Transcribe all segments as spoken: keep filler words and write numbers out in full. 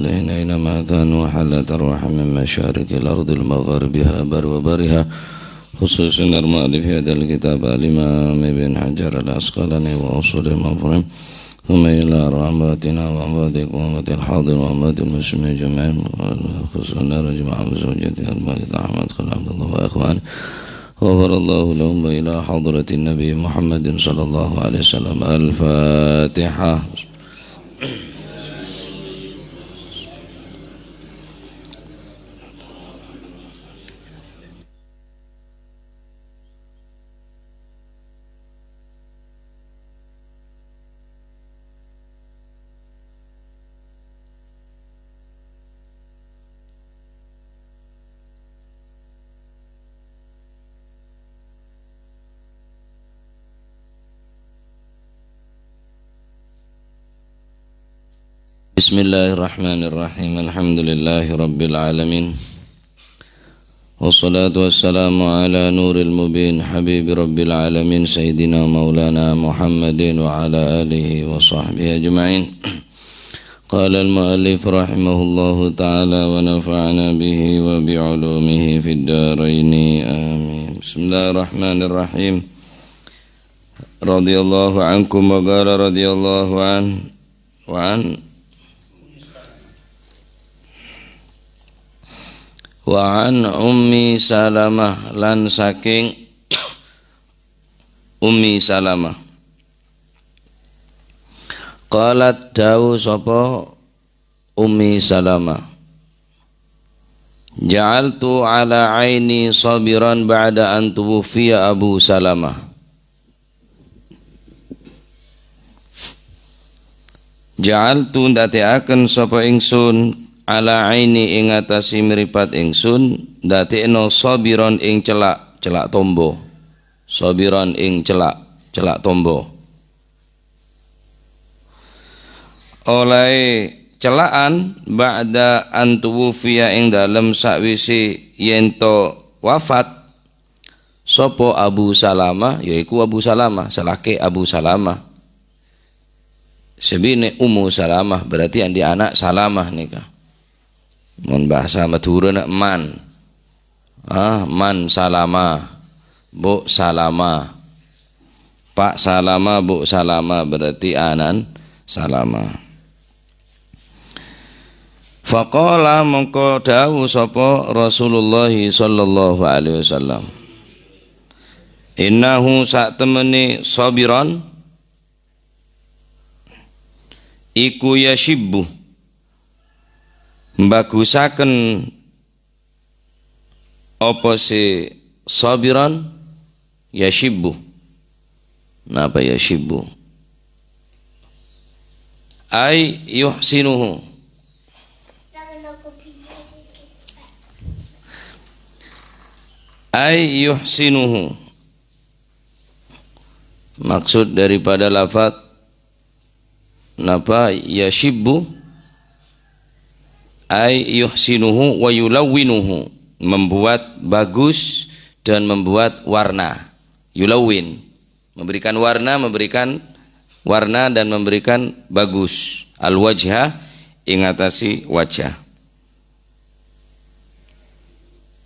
الصالحين أينما كانوا، حلت أرواحهم من مشارق الأرض لمغاربها، برها وبحرها، خصوصا المؤلف هذا الكتاب الإمام ابن حجر العسقلاني وأصول المفاهيم، ثم إلى أرواح أمواتنا وأمواتكم وأموات الحاضر وأموات المسلمين أجمعين، خصوصا رجب عبد زوجته المجد أحمد خليل عبد الله وإخوانه، غفر الله لهم، وإلى حضرة النبي محمد صلى الله عليه وسلم. الفاتحة. Bismillahirrahmanirrahim. Alhamdulillahirabbil alamin. Wassalatu wassalamu ala nuril mubin, habibi rabbil alamin, sayyidina maulana Muhammadin wa ala alihi wa sahbihi ajma'in. Qala al-muallif rahimahullahu ta'ala wa nafa'ana bihi wa bi ulumihi fid daraini. Amin. Bismillahirrahmanirrahim. Radhiyallahu ankum wa qala radhiyallahu an, wa an, wa an Ummi Salamah, lan saking Ummi Salamah. Qalat, dawuh sapa Ummi Salamah, "Ja'altu ala aini sabiran ba'da an tuwuffiya Abu Salamah." Ja'altu, ndadekkaken sapa ingsun, ala aini, ing atase mripat ingsun, ndadekno sabiran ing cella', cella' tombo. Sabiran ing cella', cella' tombo. Olai cella'an ba'da an tuwuffiya, ing dalem sawise yen to wafat, sapa Abu Salamah, yaiku Abu Salamah, salake Abu Salamah. Sabine Ummu Salamah, berarti andi' ana' Salamah nika. Mon bahasa Madhurana man. Ah, man Salama, Bu Salama. Pak Salama, Bu Salama, berarti anan Salama. Faqala, mongko dawuh sapa Rasulullah sallallahu alaihi wasallam, "Innahu, satemene sabiran, iku yashibbu, mbagusaken apa se sabiran, yashibbu." Napa yashibbu? Ay yuhsinuhu. Ay yuhsinuhu. Maksud daripada lafaz napa yashibbu, ay yuhsinuhu wa yulawwinuhu, membuat bagus dan membuat warna. Yulawwin, memberikan warna, memberikan warna dan memberikan bagus. Al-wajha, ing atase wajah.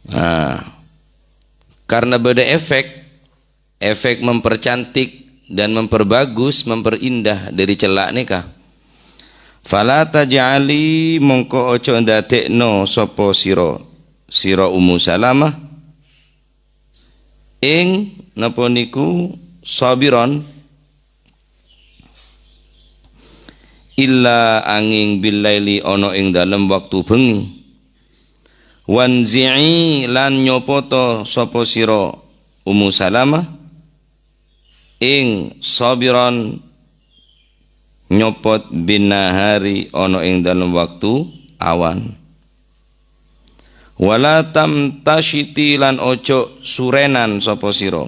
Nah, karena bada efek, efek mempercantik dan memperbagus, memperindah dari cella' neka. "Fala taj'ali, mongko ojo ndadekno sapa sira, sira Ummu Salamah, ing napa niku sabiran, illa anging billaili, ana ing dalem wektu bengi. Wanzi'i, lan nyopoto sapa sira Ummu Salamah, ing sabiran, nyopot binnahari, ana ing dalem wektu awan. Wala tamtasyiti, lan ojo surenan sapa sira."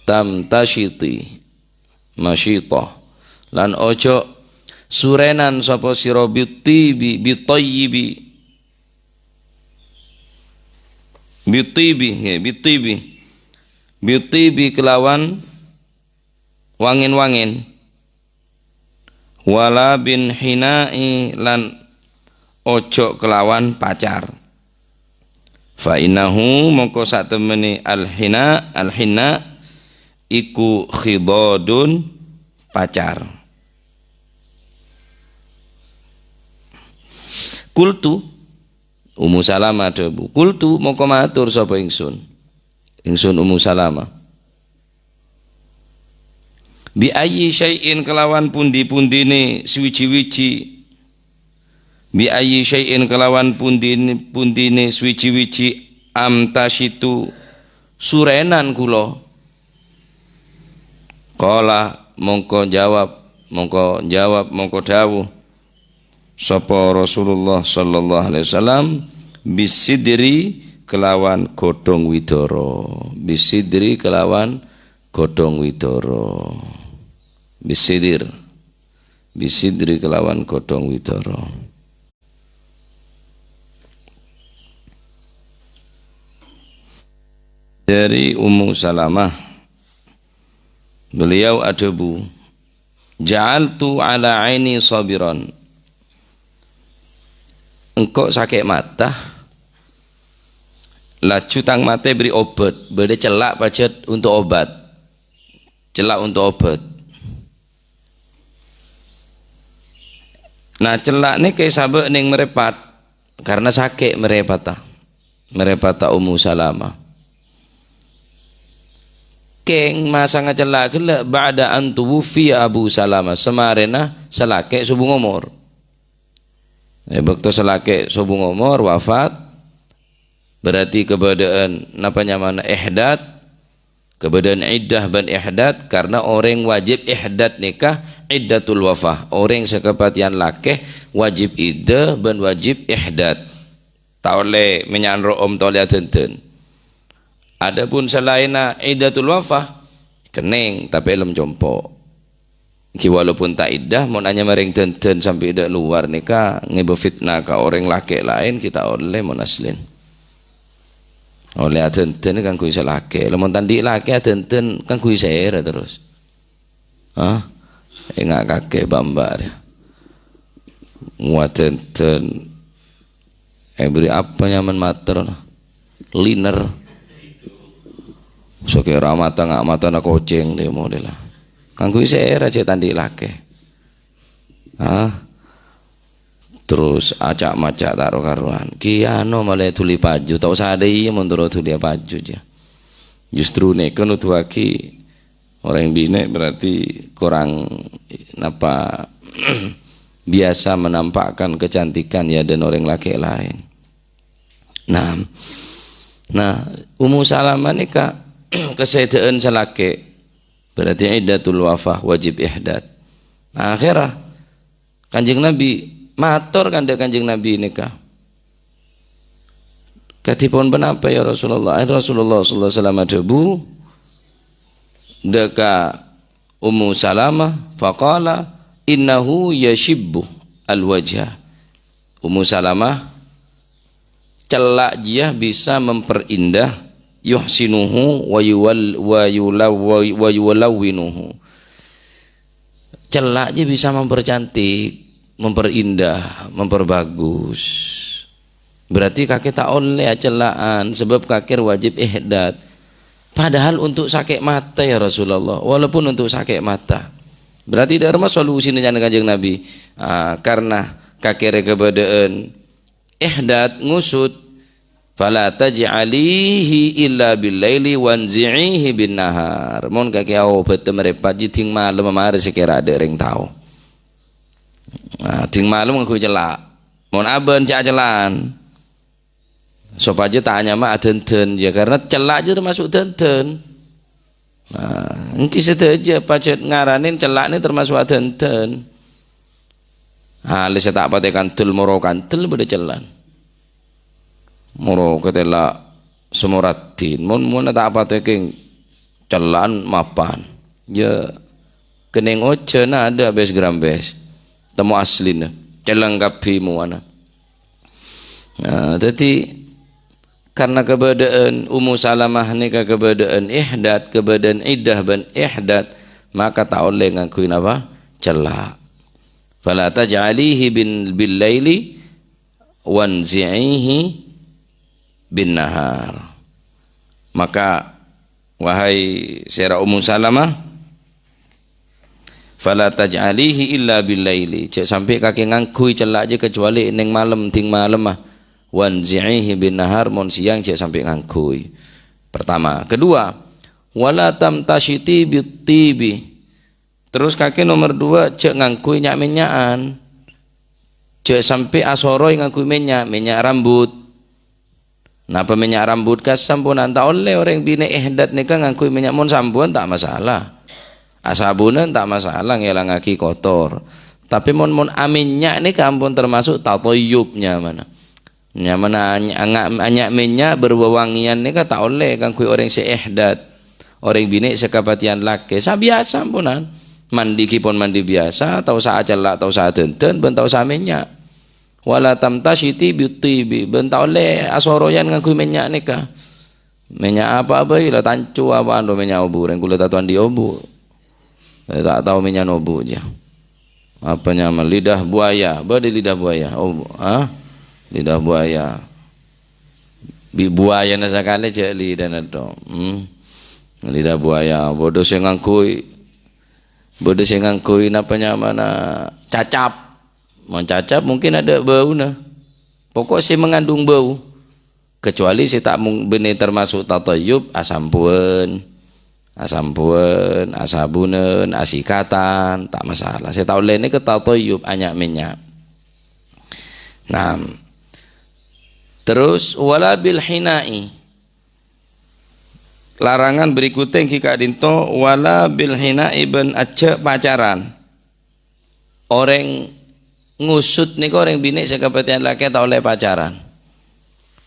Tamtasyiti, masyitah. Lan ojo surenan sapa sira bitibi, bitayyibi. Bitibi, nggih, bitibi. Bitibi kelawan wangen-wangen. Wala bin hina'i, lan ojo' kelawan pacar. Fa innahu, mongko satemene al-hina, al-hina iku khidadun, pacar. Qultu, Ummu Salamah adhâbu, "Qultu, mongko matur sapa ingsun, ingsun Ummu Salamah, 'Bi ayyi syai'in, kelawan pundi-pundine suwiji-wiji, bi ayyi syai'in, kelawan pundi-, pundine suwiji-wiji, amtasyitu, surenan kula?'" Qala, mongko jawab, mongko jawab, mongko dhawuh sapa Rasulullah sallallahu alaihi wasallam, "Bisidri, kelawan godhong widoro." Bisidri, kelawan godhong widoro. Bisidir. Bisidri, kelawan godhong widoro. Dari Ummu Salamah, beliau adhâbu, "Ja'altu ala aini sabiran." Engko' sake' mata, laju tang mata beri obat, bâdâ cella' pajhât untuk obat. Cella' untuk obat. Nah, cella' nèka sabâ' neng mrèpat, karena sake' mrèpatta. Mrèpatta Ummu Salamah. Keng masanga cella' ghellâ' ba'da an tuwuffiya Abu Salamah, samarèna sè lakè' sobung omor. È bâkto sè lakè' sobung omor wafat, berarti kabâdâ'ân napa nyamana ihdad, kabâdâ'ân iddah bân ihdad, karena orèng wajib ihdad nèka iddatul wafah. Orèng sè kapatèyan lakè wajib iddah bân wajib ihdad. Ta' ollè mènya'an ro'om, ta' ollè adhândhân. Adapun salaènna iddatul wafah, kennèng, tapè è dâlem compo'. Ghi walaupun ta' iddah, mon anyama rèng dândân sampè' dâ' lowar nèka ngèbâ fitnah ka orèng lakè' laèn, ghi ta' ollè mon aslèn. Ollè adândân kaangghuy sè lakè'. Lamon ta' andi' lakè' adândân kaangghuy sèra terros. Hah? Enga' kakè bamba' rè. Nguadândân. Èbri apa nyaman mater? Liner. Sokè ra mata nga' matana kocèng demo dela. Kaangghuy sèra cè' ta' andi' lakè'. Hah? Terros aca'-maca' ta' ro-karowan. Ki ano malè dhuli paju, ta' osa dâ' iyâ mon terro dhuli paju jâ. Justru nèka nuduwaghi orèng binè' berarti korang, napa, biasa menampakkan kecantikan, ya, dâ' orèng lakè' laèn. Nah, nah, Ummu Salamah nèka kasèdâ'ân sè lakè', berarti iddatul wafah, wajib ihdad. Akhèrra Kanjeng Nabi, mator kandhâ Kanjeng Nabi nèka. "Kadhipon ponapa, ya Rasulullah?" Rasulullah sallallahu alaihi wasallam adhâbu dâ' ka Ummu Salamah, faqala, "Innahu yasyibbu al-wajha." Ummu Salamah, cella' jiyâ bisa memperindah, yuhsinuhu wa yuwal-, wa yulaw-, wa, wa yulawwinuhu. Cella' jiyâ bisa mempercantik, memperindah, memperbagus. Berarti kakè ta' ollè acella'an, sabâb kakè wajib ihdad. Padahal untuk sakè' mata, ya Rasulullah, walaupun untuk sakè' mata. Berarti dâ' remma solusina nyana Kanjeng Nabi? Ah, karena kakè rè kabâdâ'ân ihdad, ngusut, "Fala taj'alihi illa bil laili wanzi'ihi bin nahar." Mon kakè aobâdhâ marèpat, jhâ' dhing malem marè sakèra adâ' rèng tao. Nah, dhing malem ngangghuy cella'. Mon abân cè' acella'an. Sopajâ ta' anyama adândân, ya, karena cella' jiyâ termasuk dândân. Nah, ènggi sadhâjâ pajhât ngaranè cella' nè termasuk adândân. Alè sè ta' patè kandel, moro kandel bâdâ cella'an. Moro katèla' Samoraddin, mon-, monna ta' patè kèng cella'an mapan. Ya, kennèng ojhân adâ' bes-grambes. Tèmo aslina. Cella'an kabbhi mowana. Nah, dhâddhi, karena kabâdâ'ân Ummu Salamah nèka kabâdâ'ân ihdad, kabâdâ'ân iddah bân ihdad, maka ta' ollè ngangghuy napa? Cella'. "Fala taj'alihi bin, bil laili wanzi'ihi bin nahar." Maka, wahai sèra Ummu Salamah, "Fala taj'alihi illa bil laili." Jhâ' sampè' kakè ngangghuy cella' jiyâ kecuali neng malem, dhing malemma. "Wanzi'ihi bin nahar," mon sèyang jhâ' sampè' ngangghuy. Pertama. Kedua, "Wala tamtasyiti bit tibi." Terros kakè nomer dua, jhâ' ngangghuy nya'-mènya'an. Jhâ' sampè' asoroy ngangghuy mènya', mènya' rambut. Napa mènya' rambut kasamponan? Ta' ollè orèng binè' ihdad nèka ngangghuy mènya'. Mon sambuwân ta' masalah. Asabunan ta' masalah, ngèlangaghi kotor. Tapè mon, mon amènya' nèka ampon termasuk tatayyub nyamana. Nyamana anya-, anga-, anya' mènya' berwewangian nèka ta' ollè kaangghuy orèng sè ihdad. Orèng binè' sè kapatèyan lakè. Sabiyasa amponan. Mandi ghi pon mandi biyasa, ta' osa acella', ta' osa adhândhân, bân ta' osa mènya'. "Wala tamtasyiti bit tibi," bân ta' ollè asoroyan ngangghuy mènya' nèka. Mènya' apa bhâi la, tanco apaan ro mènya' obu', rèng kaulâ ta' tao andi' obu'. Eh, ta' tao mènya' obu' jiyâ. Apa nyamana? Lidah buaya. Bâdâ lidah buaya? Obu', ah? Lidah buaya. Bi' buayana sakalè jhâ' lidana tok. Hmm. Lidah buaya. Bâdâ sè ngangghuy, bâdâ sè ngangghuy napa nyamana? Cacap. Mon cacap mungkin adâ' bâuna. Pokok sè mengandung bau. Kecuali sè ta' mung-, bânnè termasuk tatayyub, asambuwân. Asambuwân, asabunan, asikatan, ta' masalah. Sè ta' ollè nèka tatayyub, anya'-mènya'. Nah, terros wala bil hina'i. Larangan berikutnya ghi ka'dinto, wala bil hina'i bân ajhâ' pacaran. Orèng ngusut nèko orèng binè' sè kapatèyan lakè ta' ollè pacaran.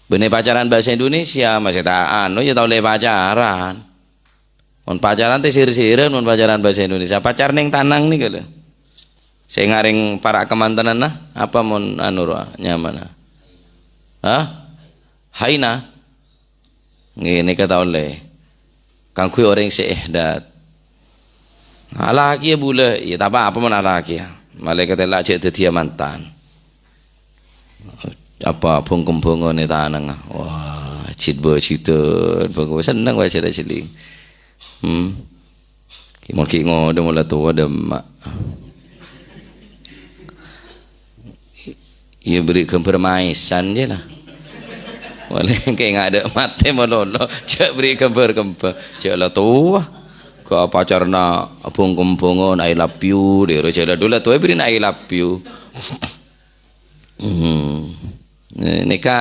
Bânnè pacaran bahasa Indonesia, masih ta' anu, ya ta' ollè pacaran. Mon pacaran tè sir-siran, mon pacaran bahasa Indonesia. Pacar neng tanang nèko lho. Sè ngarèng para' kamantananna, apa mon anu rowa, nyamana? Hah? Haina? Ngghi, nèka ta' ollè. Kaangghuy orèng sè ihdad. Alakèya bulâ, iyâ ta' pa-apa mon alakèya. Malaèkat ella jhâ' dhâddhiyâ mantan. Apa bhung-kembhungan è tanangnga. Wah, jit-bâjitan, bhung-, senneng wae jhâ' jhelling. Hmm. Ki-, mon ki' ngodâ mola towa dâ' emma'. Iyâ, bâri' ghâmbhâr maèsan jiyâ, la. Wali engkè ngadâ' matè malolo, jhâ' bâri' ghâmbhâr-ghâmbhâr. Jhâ' la towa. Ka pacarna bhung-kembhungan, "I love you," dhira jhâ' la dhu la towa bâri'na "I love you." Hmm. Nèka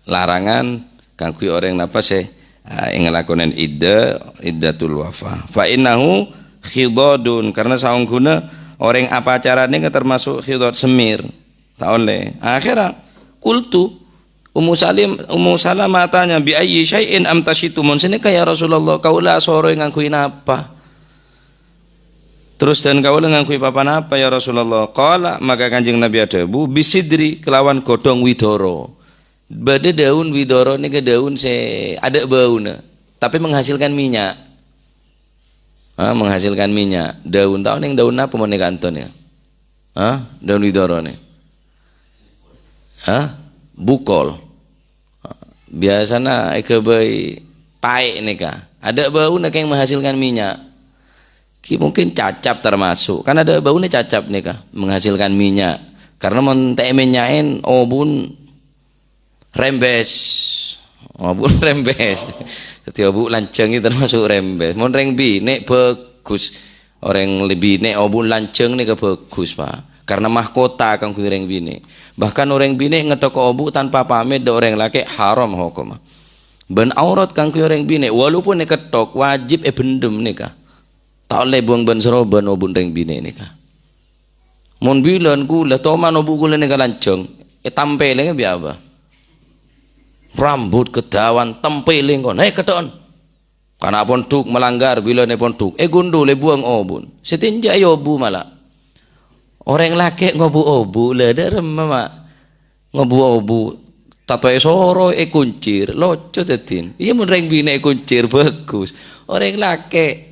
larangan kaangghuy orèng napa sè, ah, ngalakonè idda, iddatul wafa. "Fa innahu khidadun," karena saongghuna orèng apacaran nèka termasuk khidad, semir. Ta' ollè. Akhirnya, qultu, Ummu Salim, Ummu Salamah tanya, "Bi ayyi syai'in amtasyitu?" Mon sanèka, ya Rasulullah, kaulâ asoroy ngangghuy napa? Terros dhân kaulâ ngangghuy pa-ponapa, ya Rasulullah? Qala, maka Kanjeng Nabi adhâbu, "Bisidri, kelawan godhong widoro." Bâdâ daun widoro nèka daun sè adâ' bâuna, tapè menghasilkan minyak. Ah, menghasilkan minyak. Daun, tao neng daun apa mon nèka anton ya? Hah? Daun widoro nè? Hah? Bukol. Biasana èghâbây paè' nèka. Adâ' bâuna kèng menghasilkan minyak. Ki mungkin cacap termasuk. Kan adâ' bâuna cacap nèka, menghasilkan minyak. Karena mon ta' èmènya'è, obu'en rembes. Obu'en rembes. Dâddhi obu' lanjhâng iki termasuk rembes. Mon rèng binè' bagus. Orèng le-, binè' obu'en lanjhâng nèka bagus, Pak. Karena mahkota kaangghuy orèng binè'. Bahkan orèng binè' ngettok obu' tanpa pamit dâ' orèng lakè' haram hokomma. Bân aurat kaangghuy orèng binè', walaupun èkettok, wajib èbhendhem nèka. Ta' ollè buwâng bân-sarombân obu'en rèng binè' nèka. Mon bilân ghulâ, toman obu' ghulâ nèka lanjhâng, ètampèlèng bi' apa? Rambut ghâdâwân, tampèlèng kon, "Hè, ketto'en!" Kana' pondhuk malanggar, bilân è pondhuk, ègundhul, èbuwâng obu'en. Sè tènja' è obu' mala. Orèng lakè' ngobu' obu', la dâ' remma, Ma'. Ngobu' obu', tanto èsoro, èkuncir, loco dâddhina. Iyâ, mon rèng binè' èkuncir, bagus. Orèng lakè',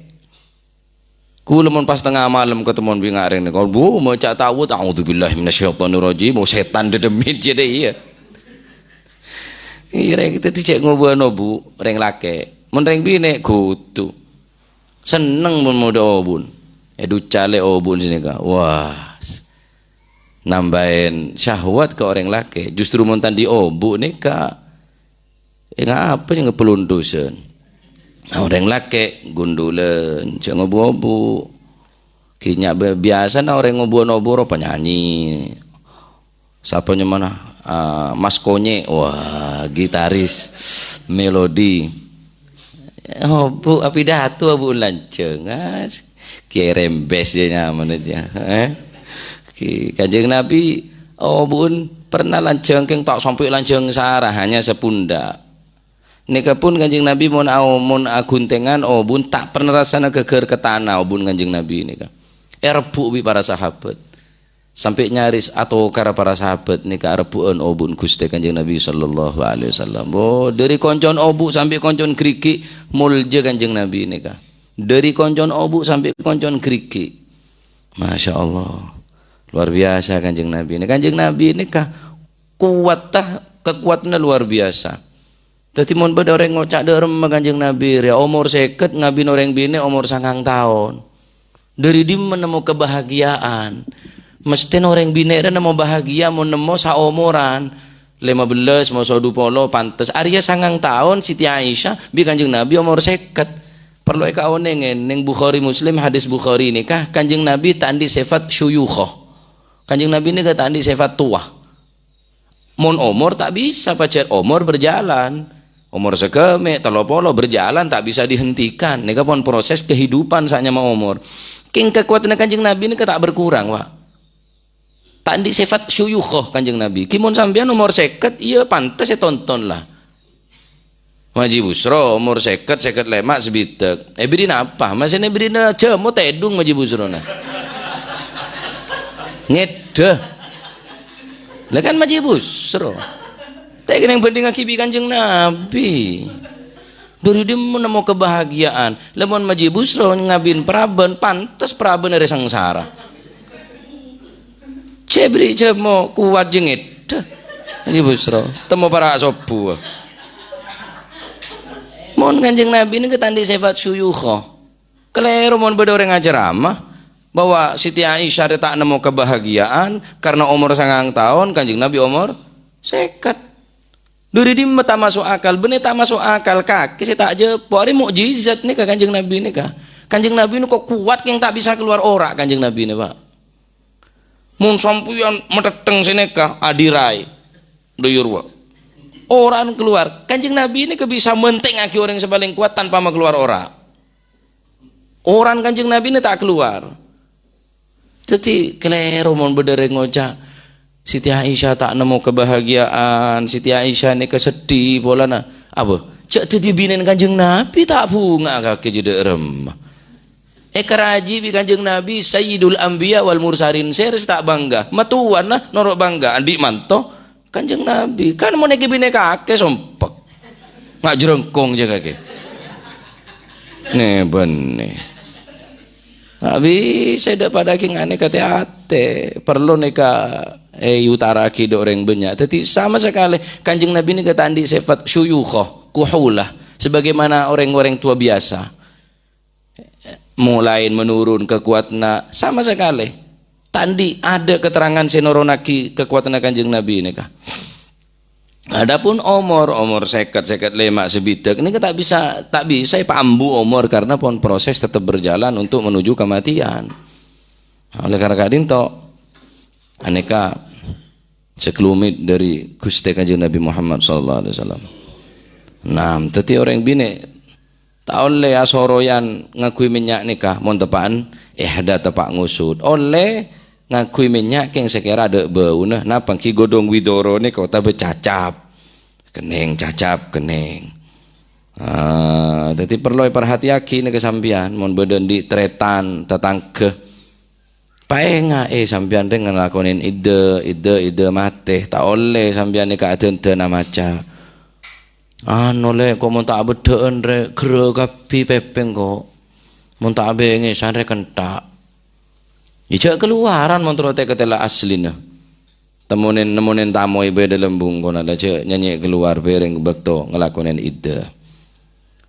Kaulâ mon pas tengnga malem ketemon bi' nga' rèng nèko, bu, maca ta'awudz, "A'udzubillahi minasyaitonirrajim." Oh, sètan dhâddhemmit jârèya. Iyâ, rèng dhâddhi cè' ngobuwân obu', rèng lakè'. Mon rèng binè', kodhu. Senneng mon modâ obu'en. Èducalè obu'en sanèka. Wah, nambâi syahwat ka orèng lakè'. Justru mon ta' andi' obu' nèka, È, ngapa sè ngepelontosan? Nah, orèng lakè' ghundulan, jhâ' ngobu-obu. Ghi nya' bi-, biyasana orèng ngobu-obu rowa penyanyi. Sapa nyamana? Ah, Mas Konye'. Wah, gitaris melodi. Obu, apidato, obu lanjhâng. Ah, Kiai Rembes jâ nyamana jâ. Eh? Ki-, Kanjeng Nabi, obu'en pernah lanjhâng kèng ta' sampè' lanjhâng sara, hanya sepundak. Nèka pun Kanjeng Nabi mon ao-, mon aghuntengan obu'en ta' pernah rassana ghâghâr ka tana obu'en Kanjeng Nabi nèka. Èrebbhu' bi' para sahabat. Sampè' nyaris atokar para sahabat nèka arebbhu'ân obu'en Ghustè Kanjeng Nabi sallallahu alaihi wasallam. Oh, dhâri koncon obu' sampè' koncon gherighi' molja Kanjeng Nabi nèka. Dhâri koncon obu' sampè' koncon gherighi'. Masya Allah. Luar biasa Kanjeng Nabi nèka. Kanjeng Nabi nèka kuwat ta-, kakuwatanna luar biasa. Dhâddhi mon bâdâ orèng ngoca' dâ' remma Kanjeng Nabi rèya omor sèket ngabin orèng binè' omor sangang taon. Dhâri dimma nemmo kabahagiya'an? Mesthèna orèng binè' rèya nemmo bahagia mon nemmo saomoran. Lèma bellâs, moso du polo, pantes. Arèya sangang taon Siti Aisyah bi' Kanjeng Nabi omor sèket. Parlo èkaonèngè, neng Bukhari Muslim, hadis Bukhari nèka, Kanjeng Nabi ta' andi' sèfat syuyukha. Kanjeng Nabi nèka ta' andi' sèfat towa. Mon omor ta' bisa, pajhât omor berjalan. Omor sagâmè', tello polo, berjalan, ta' bisa dihentikan. Nèka pon proses kehidupan sanyama omor. Kèng kakowatanna Kanjeng Nabi nèka ta' berkurang, Pak. Ta' andi' sèfat syuyukha Kanjeng Nabi. Ghi mon sampèyan omor sèket, iyâ pantes ètonton la. Maji Busro, omor sèket, sèket lèma', sabidhâk. Èbèrri' napa? Masè èbèrri'na jhâmo tèdung Maji Busrona. Ngèdhâ. Lah kan Maji Busro. Ta' kènèng bhândhingngaghi bi' Kanjeng Nabi. Dhâri dimma nemmo kabahagiya'an? Lah mon Maji Busro ngabin parabân, pantes parabân arè sangsara. Jhâ' bèrri' jhâmo kowat jâ ngèdhâ. Maji Busro, temmo para' sobbhu. Mon Kanjeng Nabi nèka ta' andi' sèfat syuyukha. Kalèro mon bâdâ orèng acaramah bahwa Siti Aisyah rè ta' nemmo kabahagiya'an karna omor sangang taon, Kanjeng Nabi omor sèket. Dhâri dimma ta' maso' akal? Bânnè ta' maso' akal, kakè sè ta' jhâpo. Arè mukjizat nèka Kanjeng Nabi nèka. Kanjeng Nabi nèka kowat kèng ta' bisa kalowar ora' Kanjeng Nabi nèka, Pak. Mon sampèyan matèttèng sè nèka, adirai. Duyur, Pak. Ora'an kalowar. Kanjeng Nabi nèka bisa mentengngaghi orèng sè palèng kowat tanpa makalowar ora'. Ora'an Kanjeng Nabi nèka ta' kalowar. Dhâddhi kalèro mon bâdâ rèng ngoca', "Siti Aisyah ta' nemmo kabahagiya'an, Siti Aisyah nèka seddhi polana." Apa? Jhâ' dhâddhi binèna Kanjeng Nabi ta' bhunga kakè jâ dâ' remma. Èkaraji bi' Kanjeng Nabi Sayyidul Anbiya wal Mursalin, sè rèya ta' bângga. Matowana noro' bângga, andi' manto. Kanjeng Nabi, kan mon èkè binè kakè sompek. Nga' jrengkong jâ kakè. Nè, bânnè. Nga' bisa dâ' padâ kèng anè katè-atè. Parlo nèka èutara'aghi dâ' orèng bânnya'. Dhâddhi sama sakalè Kanjeng Nabi nèka ta' andi' sèfat syuyukha, kuhula, sebagaimana orèng-orèng towa biyasa. Mulai menurun kakowatanna sama sakalè. Ta' andi' adâ' keterangan sè noronaghi kakowatanna Kanjeng Nabi nèka. Adapun omor, omor sèket, sèket lèma', sabidhâk, nèka ta' bisa, ta' bisa èpaambu omor karena pon proses tetep berjalan untuk menuju kematian. Oleh karena ka'dinto, anèka sakalumit dâri Ghustè Kanjeng Nabi Muhammad sallallahu alaihi wasallam. Nah, dhâddhi orèng binè' ta' ollè asoroyan ngangghuy mènnya' nèka, mon teppa'an ihda teppa' ngosot. Ollè ngangghuy mènnya' kèng sakèra adâ' bâuna, napa ènggi godhong widoro nèka otabâ cacap. Kennèng, cacap, kennèng. Ah, dhâddhi parlo èparhatèyaghi nèka sampèyan, mon bâdâ andi' tarètan, tatangghâ. Paènga'è sampèyan rè ngalakonè idâ, idâ, idâ matè. Ta' ollè sampèyan nèka adândâna maca. Ano, Lè', ko' mon ta' abheddhâ'ân, rè, ghârâ kabbhi pèpèng, ko'. Mon ta' abèngè, sanrè kentha'. Iyâ, jhâ' kaluwaran mon terro tè-, katella aslina. Temonen, nemonen tamoy bâdâ lem bungkona, la jhâ' nyanyè' kaluwar bâreng bâkto ngalakonè iddah.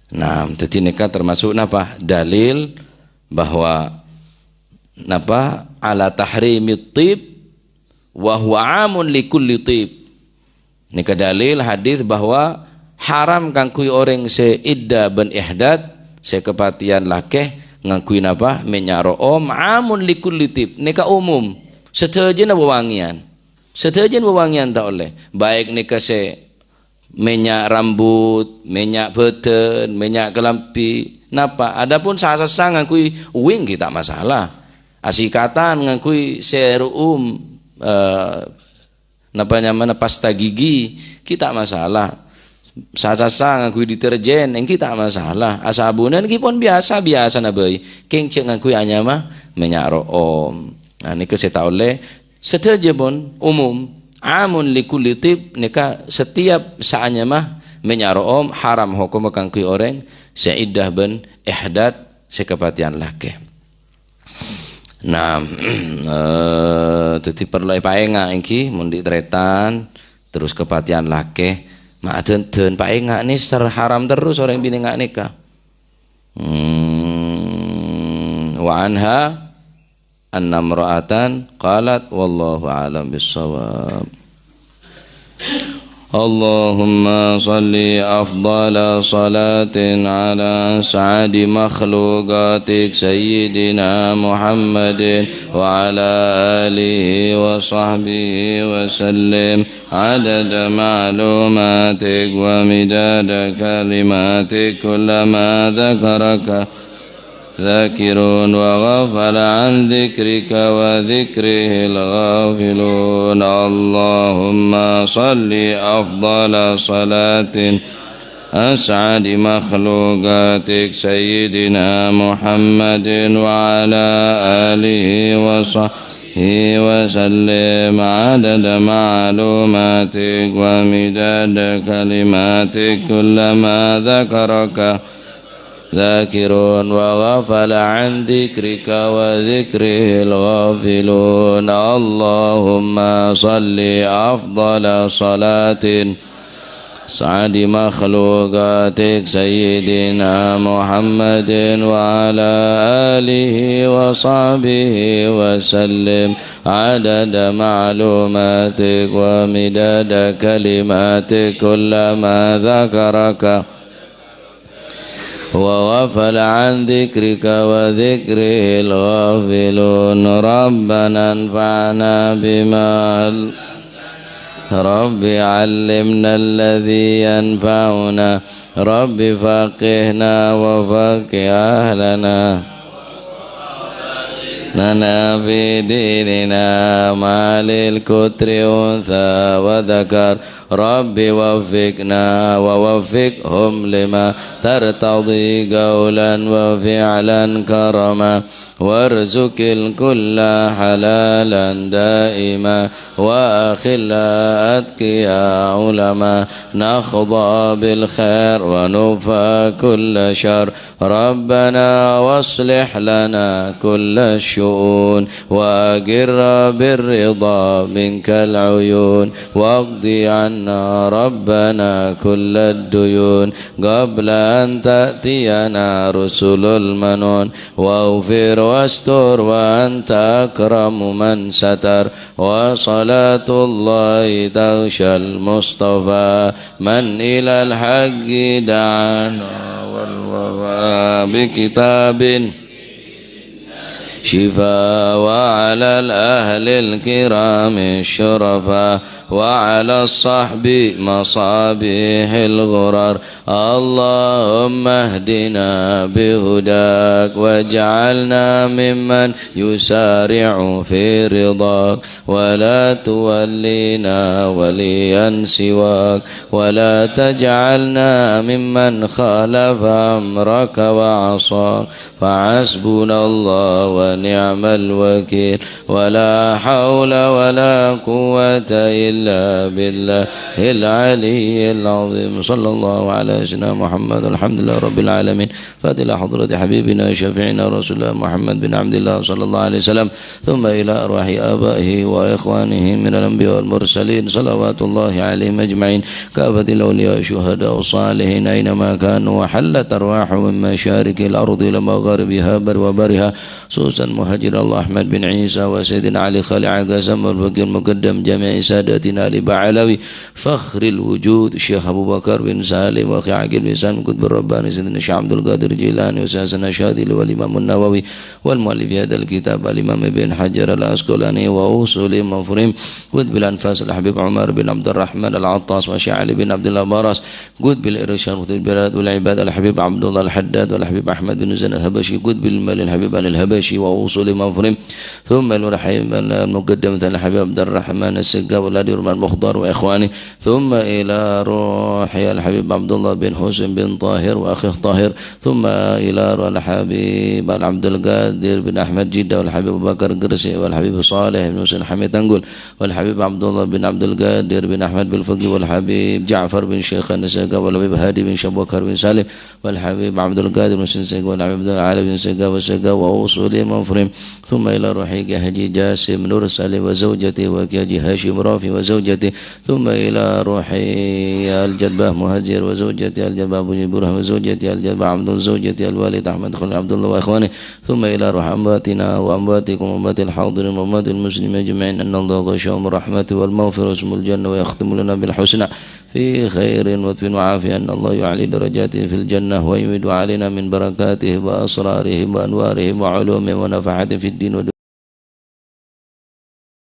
Nah, dhâddhi nèka termasuk napa? Dalil bahwa napa? Ala tahrimit thib wa huwa amun li kulli thib. Nèka dalil hadis bahwa haram kaangghuy orèng sè iddah bân ihdat, sè kapatèyan lakè, ngangghuy napa? Mènnya' ro'om, amun li kulli thib. Nèka umum. Sadhâjâna wewangèyan. Sadhâjâna wewangèyan ta' ollè. Baik nèka sè mènnya' rambut, mènnya' bâdân, mènnya' kalambhi. Napa? Adapun sa-, sassa ngangghuy wing, ghi' ta' masalah. Asikatan ngangghuy serum, eh, napa nyamana, pasta gigi, ghi' ta' masalah. Sa-, sassa ngangghuy deterjen, èngghi ta' masalah. Asabunan ghi pon biyasa, biyasana bhâi. Kèng jhâ' ngangghuy anyama mènnya' ro'om. Nah, nèka sè ta' ollè. Sadhâjâ pon umum. Amun li kulli thib, nèka setiap saanyama mènnya' ro'om haram hokomma kaangghuy orèng sè iddah bân ihdat sè kapatèyan lakè. Nah, eh, dhâddhi parlo èpaènga' èngghi, mon dhi' tarètan, terros kapatèyan lakè, ma' adân-dân paènga' nèser haram terros orèng binè nga' nèka. Hmm, wa anha anna imra'atan qalat, wallahu a'lam bissawab. اللهم صل أفضل صلاة على أسعد مخلوقاتك سيدنا محمد وعلى آله وصحبه وسلم عدد معلوماتك ومداد كلماتك، كلما ذكرك الذاكرون وغفل عن ذكرك وذكره الغافلون. اللهم صل أفضل صلاة أسعد مخلوقاتك سيدنا محمد وعلى آله وصحبه وسلم عدد معلوماتك ومداد كلماتك، كلما ذكرك ذاكرون وغفل عن ذكرك وذكره الغافلون. اللهم صل أفضل صلاة أسعد مخلوقاتك سيدنا محمد وعلى آله وصحبه وسلم عدد معلوماتك ومداد كلماتك، كلما ذكرك وغفل عن ذكرك وذكره الغافلون. ربنا انفعنا بما عل-، رب علمنا الذي ينفعنا، رب فقهنا وفقه أهلنا. لنا في ديننا، ما للكتر أنثى وذكر، رب وفقنا ووفقهم لما ترتضي قولا وفعلا كرما، وارزق الكل حلالا دائما، وأخلاء أتقياء علما، نحظى بالخير ونكفى كل شر، ربنا واصلح لنا كل الشؤون، وأقر بالرضا منك العيون، واقض عنا ربنا كل الديون، قبل أن تأتينا رسل المنون، واغفر واستر وأنت أكرم من ستر، وصلاة الله تغشى المصطفى، من إلى الحق دعانا والوفاء بكتاب شفاء، وعلى الأهل الكرام الشرفاء، وعلى الصحب مصابيح الغرر. اللهم اهدنا بهداك، واجعلنا ممن يسارع في رضاك، ولا تولينا وليا سواك، ولا تجعلنا ممن خالف أمرك وعصاك، فحسبنا الله نعم الوكيل، ولا حول ولا قوة إلا بالله العلي العظيم. صلى الله على سيدنا محمد. الحمد لله رب العالمين. فاتحة حضرة حبيبنا شفيعنا رسول الله محمد بن عبد الله صلى الله عليه وسلم، ثم إلى أرواح آبائه وإخوانه من الأنبياء والمرسلين، صلوات الله عليهم أجمعين، كافة الأولياء والشهداء والصالحين أينما كانوا، وحلت أرواحهم من مشارق الأرض إلى مغاربها بر وبرها، خصوصا مهاجر الله أحمد بن عيسى وسيدنا علي خليل عقاسم والفقيه المقدم جميع ساداتنا آل بعلوي فخر الوجود الشيخ أبو بكر بن سالم وأخي عقيل بن سالم القطب الرباني سيدنا الشيخ عبد القادر الجيلاني وأستاذنا الشاذلي والإمام النووي والمؤلف هذا الكتاب الإمام ابن حجر العسقلاني وأصول مفرم قطب الأنفاس الحبيب عمر بن عبد الرحمن العطاس والشيخ علي بن عبد الله براس قطب الإرشاد وقطب البلاد والعباد الحبيب عبد الله الحداد والحبيب أحمد بن زين الحبشي قطب المال الحبيب علي الحبشي وأصول مفرم ثم إلى روح المقدم الحبيب عبد الرحمن السقاف والهادي الرحمن المختار وإخوانه، ثم إلى روح الحبيب عبد الله بن حسين بن طاهر وأخيه طاهر، ثم إلى روح الحبيب عبد القادر بن أحمد جدة والحبيب أبو بكر قرسي والحبيب صالح بن حسين حميد تنقل والحبيب عبد الله بن عبد القادر بن أحمد بالفقي والحبيب جعفر بن شيخان السقاف والحبيب هادي بن شبوكر بن سالم والحبيب عبد القادر بن سنسق والحبيب علي بن سقاف والسقاف وأصول مفرم، ثم إلى روح كي حاجي جاسم نور سالم وزوجته وكي حاجي هاشم رافي وزوجته، ثم إلى روح الجدبة مهاجر وزوجته الجدبة أبو إبراهيم وزوجته الجدبة عبد الله زوجته الوالد أحمد خليل عبد الله وإخوانه، ثم إلى روح أمواتنا وأمواتكم وأموات الحاضرين وأموات المسلمين أجمعين أن الله غشاهم الرحمة والمغفرة واسم الجنة ويختم لنا بالحسنى في خير ولطف وعافية، أن الله يعلي درجاتهم في الجنة ويمد علينا من بركاتهم وأسرارهم وأنوارهم وعلومهم ونفحاتهم في الدين والدنيا.